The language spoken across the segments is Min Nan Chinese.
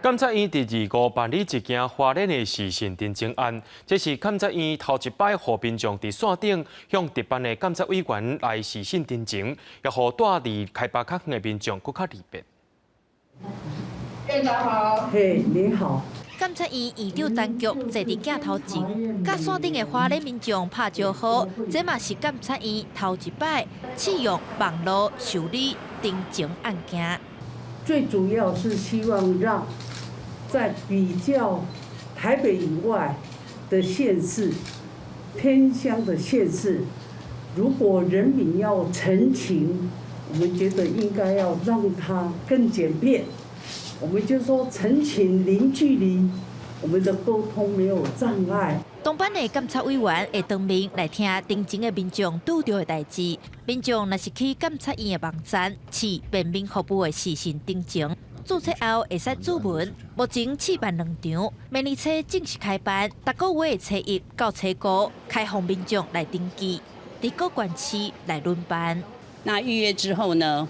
檢察院佇二五辦理一件花蓮的視訊陳情案，這是檢察院頭一擺予民眾佇線頂向值班的監察委員來視訊陳情，也予住佇台北較遠的民眾閣較利便。院長好。嘿，你好。監察院院長陳菊坐佇鏡頭前，佮線頂的花蓮民眾拍招呼，這嘛是監察院頭一擺試用網路受理陳情案件。最主要是希望讓在比較台北以外的縣市、偏鄉的縣市，如果人民要陳情，我們覺得應該要讓它更簡便。我們就說陳情零距離，我們的溝通沒有障礙。當班的監察委員會當面來聽陳情的民眾拄著的代誌，民眾若是去監察院的網站試便民服務的視訊陳情，註冊後會使註文。目前試辦兩場，明年初正式開辦，逐個月的初一到初五開放民眾來登記，佇各縣市來輪辦。那預約之後呢，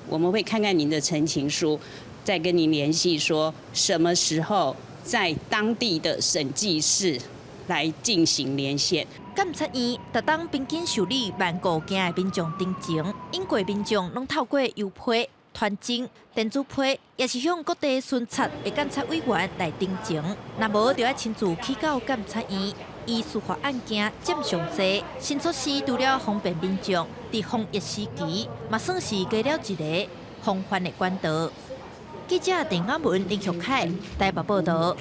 我們會看看您的陳情書，再跟您聯繫，說什麼時候在當地的審計室來進行連線。監察院逐冬平均受理1萬5件的民眾陳情，應過民眾攏透過郵批、傳真、電子批，抑是向各地巡察的監察委員來陳情。若無就愛親自去到監察院，依司法案件佔上濟。新措施除了方便民眾，佇防疫時期，嘛算是加了一个防範的管道。記者鄭雅文、林玉凱台北報道。